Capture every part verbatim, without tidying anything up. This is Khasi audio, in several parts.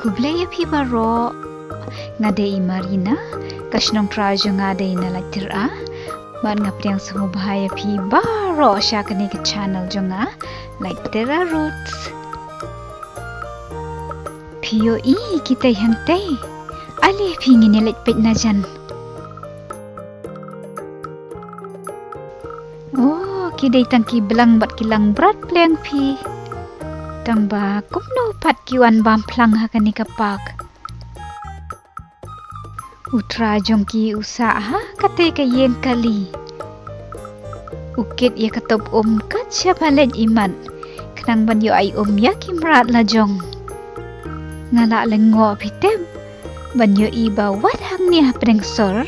Khublei ïa phi baroh. Nga dei i Marina, ka shnong Trai jong nga dei na Laityra. Bad nga pdiang sngewbha ïa phi baroh sha kane ka channel jong nga, Laityra Roots. Phi ïohi kitei hangtei? Ale phi ngin ïa leit peit na jan. Oh, ki dei tang ki blang bad ki langbrot pleng phi. Tang ba kumno pat ki wan bam phlang ha kane ka park. U trai jong ki u sah ha katei ka ïing kali. U kit ïa ka top um kat shaba leit imat, khnang ban ïoh ai um ïa ki mrad la jong. Nga lah lyngngoh phi tip, ban ïohi ba wat hangne ha pdeng sor,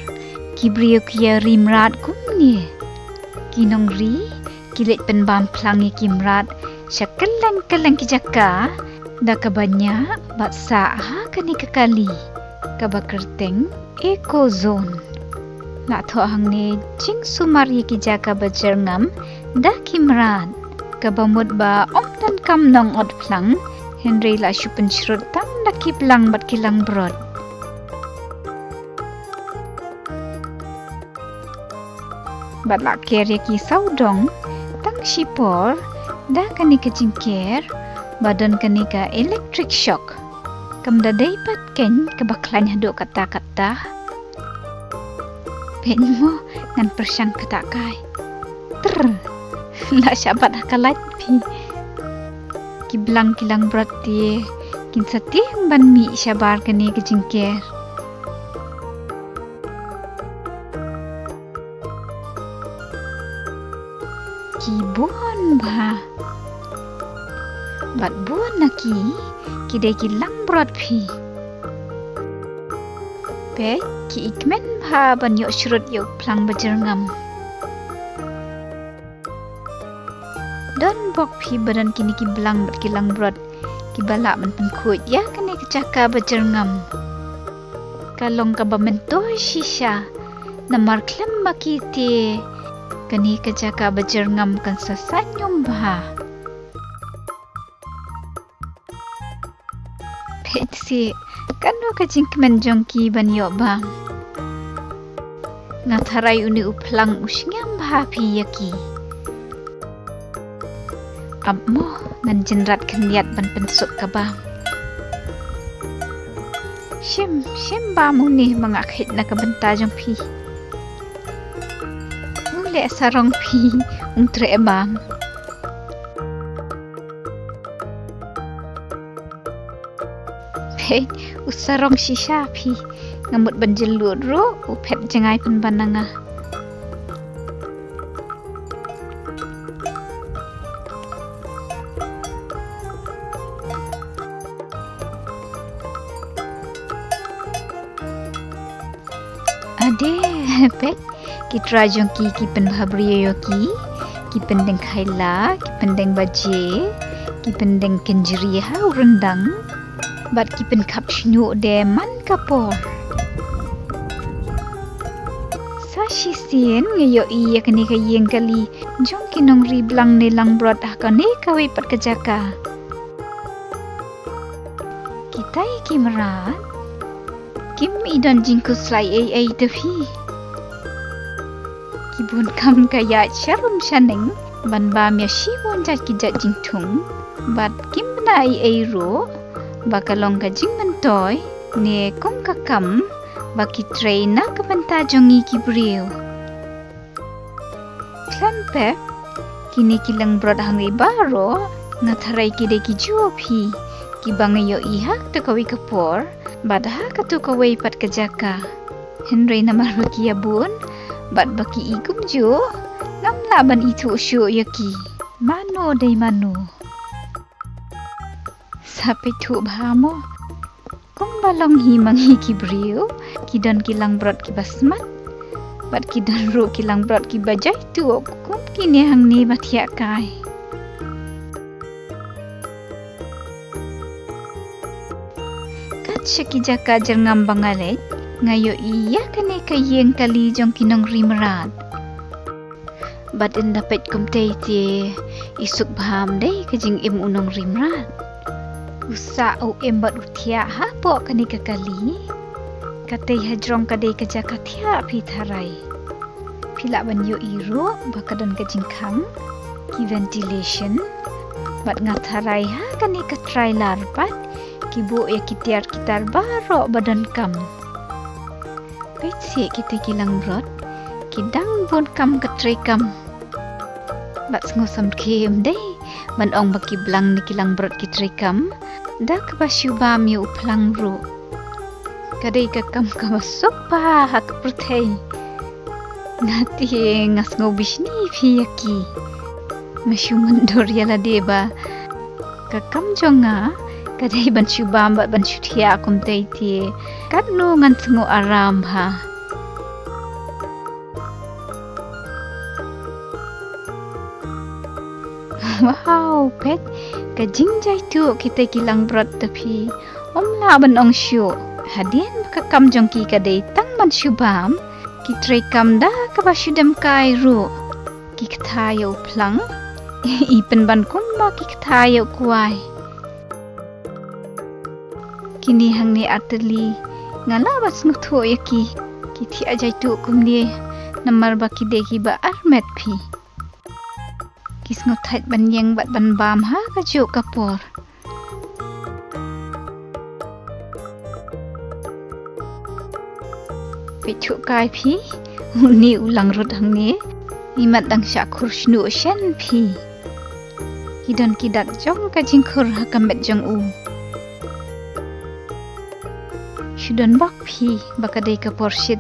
ki briew ki ïa ri mrad kumne. Ki nongri ki leit pynbam phlang ïa ki mrad sha kylleng kylleng ki jaka da kaba ñiah bad sah ha kane ka kali kaba kyrteng Eco Zone. La thoh hangne jingsumar ïa ki jaka ba jyrngam da ki mrad, kaba mut ba ym donkam nongot phlang, hynrei la shu pynshrut tang da ki blang bad ki langbrot. Bad la ker ïa ki sawdong tang shipor da kane ka jingker ba don kane ka electric shock. Kam da dei pat kein kaba khlaiñ haduh katta katta. Peit mo, ngan pyrshang kata kai. Trr. La shah bat ha ka light phi. Ki blang ki langbrot te kin sa tieng ban mih shabar kane ka jingker. Ki bun bha. Bad bun na ki, ki dei ki langbrot phi. Peit, ki i kmen bha ban ïoh shrut ïa u phlang ba jyrngam. Don bok phi ba don kine ki blang bad ki langbrot kiba lah ban pynkhuid ïa kane ka jaka ba jyrngam. Ka long kaba myntoi shisha, namar khlem ma ki te kane ka jaka ba jyrngam kan sa saiñum bha. Peit seh, kano ka jingkmen jong ki ban ïoh bam. Nga tharai une u phlang u sngewbha phi ïa ki. Ap mo, ngan jynrat khyndiat ban pynsuk ka bam. Shim, shim bam une ba nga khit na ka bynta jong phi. U leh sarong phi, um treh bam. Peit, u sarong shisha phi. Nga mut ban jyllud ruh, u phet jngai pynban na nga. Ade, peit, ki trai jong ki ki pynbha briew ïa ki, ki pyndeng khaila, ki pyndeng baje, ki pyndeng kynjri ha u ryndang, bad ki pynkhap shñiuh de man ka por. Sa shisien nga ïohi ïa kane ka ïing kali jong ki nongri blang ne langbrot ha kane kawei pat ka jaka. Kitai ki mrad kim i don jingkhuslai ei ei te phi. Ki bun kam ka ïaid sharum shaneng ban bam ïa shibun jait ki jait jingthung, bad kim bna ei ei ruh ba ka long ka jingmyntoi ne kum ka kam ba ki trei na ka bynta jong ngi ki briew. Khlem pep, kine ki langbrot hangne baroh nga tharai ki dei ki juh phi, kiba nga ïohi ha kato kawei ka por bad ha kato kawei pat ka jaka. Hynrei namar ba ki ïa bun bad ba ki i kumjuh, ngam lah ban ithuh shuh ïa ki. Mano dei mano. Sa peit thuh bha mo. Kumba long hi ma ngi ki briew, ki don ki langbrot kiba smat, bad ki don ruh ki langbrot kiba jaituh kum kine hangne ba thiah kai. Kat sha ki jaka jyrngam ba nga leit, nga ïohi ïa kane ka ïing kali jong ki nongri mrad. Bad ynda peit kumtei te, i suk bha ym dei ka jingim u nongri mrad. U sah u im bad u thiah hapoh kane ka kali. Katei hajrong ka dei ka jaka thiah phi tharai. Phi lah ban ïohi ruh ba ka don ka jingkhang, ki ventilation. Bad nga tharai ha kane ka trailer pat ki buh ïa ki tiar ki tar baroh ba donkam. Peit seh kita ki langbrot, ki dang bun kam ka treikam. Bad sngewsam khie ym dei ban ong ba ki blang ne ki langbrot ki treikam da kaba shu bam ïa u phlang ruh. Ka dei ka kam kaba suk bha ha ka pyrthei. Nga te nga sngew bishni phi ïa ki. Nga shu mutdur ïa lade ba ka kam jong nga ka dei ban shu bam bad ban shu thiah kumtei te katno ngan sngew aram bha. Wow, peit ka jingjaituh kita ki langbrot te phi. Ym lah ban ong shuh. Hadien ba ka kam jong ki ka dei tang ban shu bam, ki treikam da kaba shu dem kai ruh. Ki kthai ïa u phlang, i pynban kumba ki kthai ïa u kwai. Kine hangne artylli nga lah ban sngewthuh ïa ki. Ki thiah jaituh kumne namar ba ki dei kiba armet phi. Ki sngewthait ban ïeng bad ban bam ha kajuh ka por. Peit shuh kai phi, une u langrut hangne, imat dang shah khur shnuh shen phi. Ki don ki dak jong ka jingkhur ha ka met jong u. Shu don bok phi ba ka dei ka por shit.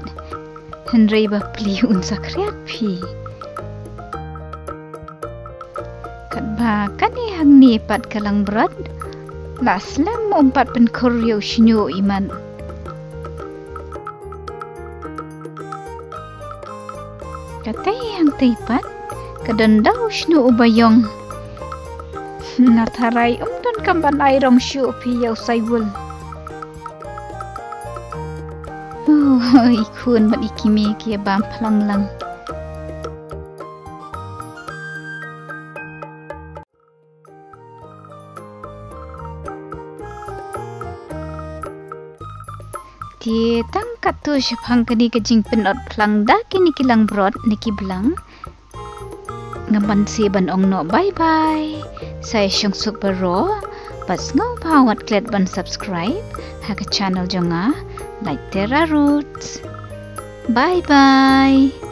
Hynrei ba pli un sa khriat phi. Katba kane hangne pat ka langbrot la slem um pat pynkhur ïa u shñiuh imat. Katei hangtei pat ka don da u shñiuh uba ïong. Nga tharai um don kam ban ai rong shuh phi ïa u saiwul. Oh, i khun bad i kmie ki ïa bam phlang lang. Te tang katto shaphang kane ka jingpynot phlang da kine ki langbrot ne ki blang. Nga ban shu ban ong noh bye bye. Sa ïa shong suk baroh bad sngewbha wat klet ban subscribe ha ka channel jong nga, Light Terra Roots. Bye bye.